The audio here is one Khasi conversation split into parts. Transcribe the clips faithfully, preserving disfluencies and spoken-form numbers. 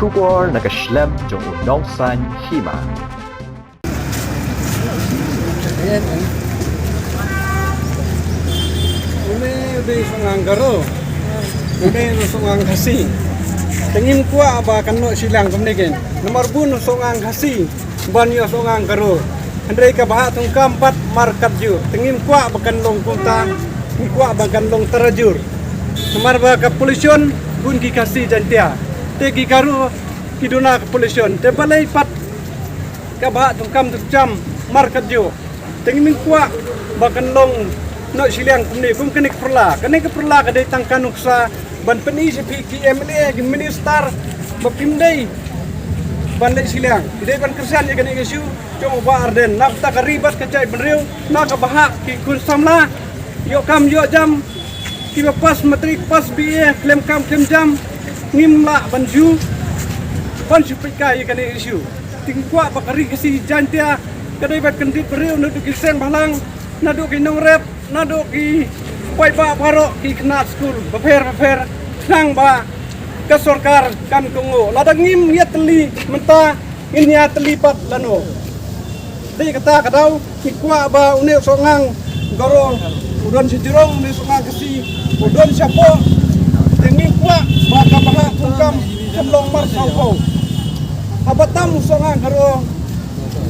Khubor na ka shlem jong u nongsan hima. Une u dei u sohngang Garo. Une u sohngang Khasi. Te ngim kwah ba kan noh shiliang kumne kein. Namar bun u sohngang Khasi ban ïoh sohngang Garo. Hynrei ka bhah thungkam pat markatjuh. Te ngim kwah ba kan long kumta. Ngim kwah ba kan long tarajur. Namar ba ka pollution bun ki Khasi Jaintia. Te ki Garo ki duna ka pollution. Te balei pat ka bhah thungkam thungjam markatjuh. Te ngim kwah ba kan long noh shiliang kumne kum kane ka pyrla. Kane ka pyrla ka dei tang ka nuksa ban pyni sha phi ki M L A, ki minister, ba kim dei ban leh shiliang. Ki dei ban kyrshan ïa kane ka issue jong u Bah Ardent. Na kata ka ri bad ka jaitbynriew, na ka bhah ki khun samla, ïoh kam ïoh jam, kiba pass matric, pass B A, khlem kam khlem jam, ngim lah ban shu, ban shu peit kai ïa kane ka issue. Te ngim kwah ba ka ri Khasi Jaintia ka dei ban kyndit briew naduh ki seng bhalang, naduh ki nongrep, naduh ki paidbah baroh ki khynnah skul bapher bapher, khnang ba ka sorkar kan kohnguh. Lada ngim ïatylli mynta, ngin ïatylli pat lano? Dei kata ka daw ngi kwah ba une u sohngang Garo u don shajrong, une u sohngang Khasi u don shapoh. Te ngi kwah ba ka bhah thungkam kan long mar sawphew. Haba tam u sohngang Garo,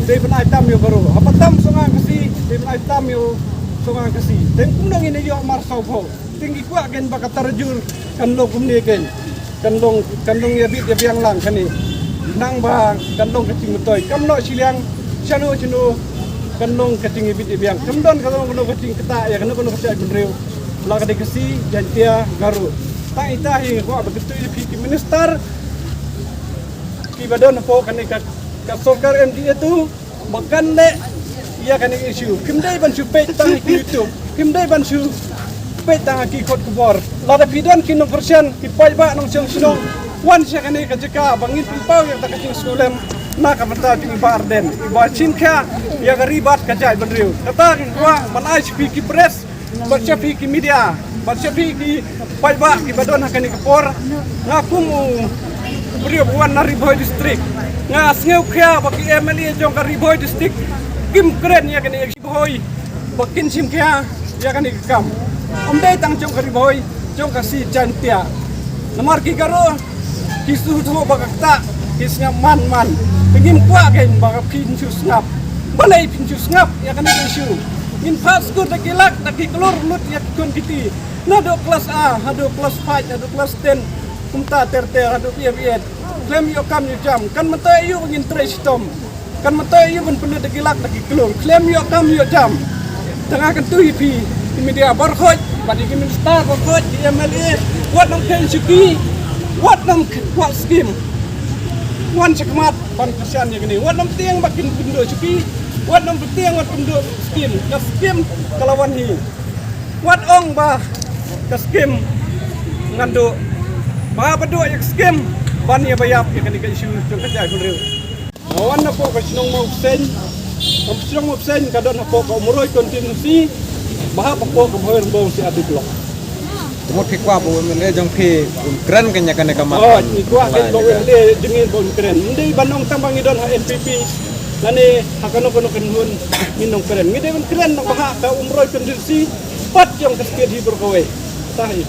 dei ban ai tam ïa u Garo. Haba tam u sohngang Khasi, dei ban ai tam ïa u sohngang Khasi. Te kumno ngin ïoh mar sawphew? Te ngi kwah kein ba ka tarajur kan long kumne kein. Kan long, kan long ïabit ïabiang lang kane. Nang ba kan long ka jingmyntoi. Kam noh shiliang shano shano, kan long ka jingïabit ïabiang. Kam don ka long kano ka jingktah ïa kano kano ka jaitbynriew, la ka dei Khasi, Jaintia, Garo. Tang ita hi ngi kwah ba kyntu ïa phi ki minister kiba don hapoh kane ka, ka sorkar M D A tu, ba kan leh ïa kane ka issue. Kim dei ban shu peit tang ha ki YouTube, kim dei ban shu peit tang ha ki kot khubor. Lada phi don ki nongkyrshan, ki paidbah nongshong shnong, wan sha kane ka jaka ba ngin pynpaw ïa kata ka jingsngewlem na ka bynta jong i Bah Ardent, iba shim khia ïa ka ri bad ka jaitbynriew. Kata ngi kwah ban ai sha phi ki press, bad sha phi ki media, bad sha phi ki paidbah kiba don ha kane ka por. Nga kum u briew ba wan na Ri Bhoi District, nga sngew khia ba ki M L A jong ka Ri Bhoi District kim kren ïa kane ka Ri Bhoi ba kin shim khia ïa kane ka kam. Ym dei tang jong ka Ri Bhoi, jong ka Khasi Jaintia. Namar ki Garo ki shu thaw ba ka ktah, ki sngap man man. Te ngim kwah kein ba phin shu sngap. Balei phin shu sngap ïa kane ka issue? Ngin phah skul da ki lak da ki klur lut ïa ki khun kiti, naduh klas A haduh klas five haduh klas ten, kumta ter ter haduh B A B Ed. Khlem ïoh kam ïoh jam. Kan mynta ïoh ngin trei shitom. Kan mynta ïoh ban pynlut da ki lak da ki klur, khlem ïoh kam ïoh jam. Te nga kyntu ïa phi ki media baroh, bad ïa ki minister baroh, ki M L A, wat nym kheiñ shuki, wat nym kwah skim. Wan shakhmat ban kyrshan ïa kane. Wat nym tieng ba kin pynduh shuki, wat nym tieng wat pynduh skim. Ka skim ka la wan hi. Wat ong ba ka skim ngan duh, ba ba duh ïa ka skim ban ïa ba ïap ïa kane ka issue jong ka jaitbynriew. Nga wan hapoh ka shnong Mawseiñ. Ka shnong Mawseiñ ka don hapoh ka Umroi constituency, ba hapoh ka Bhoirymbong C R D block. Te mut phi kwah ba u M L A jong phi un kren kein ïa kane ka mat? Oh, ngi kwah kein ba u M L A jong ngi ba un kren. Ym dei ban ong tang ba ngi don ha N P P lane ha kano kano kynhun ngin ong kren. Ngi dei ban kren na ka bhah ka Umroi constituency, pat jong ka state hi baroh kawei. Kata hi.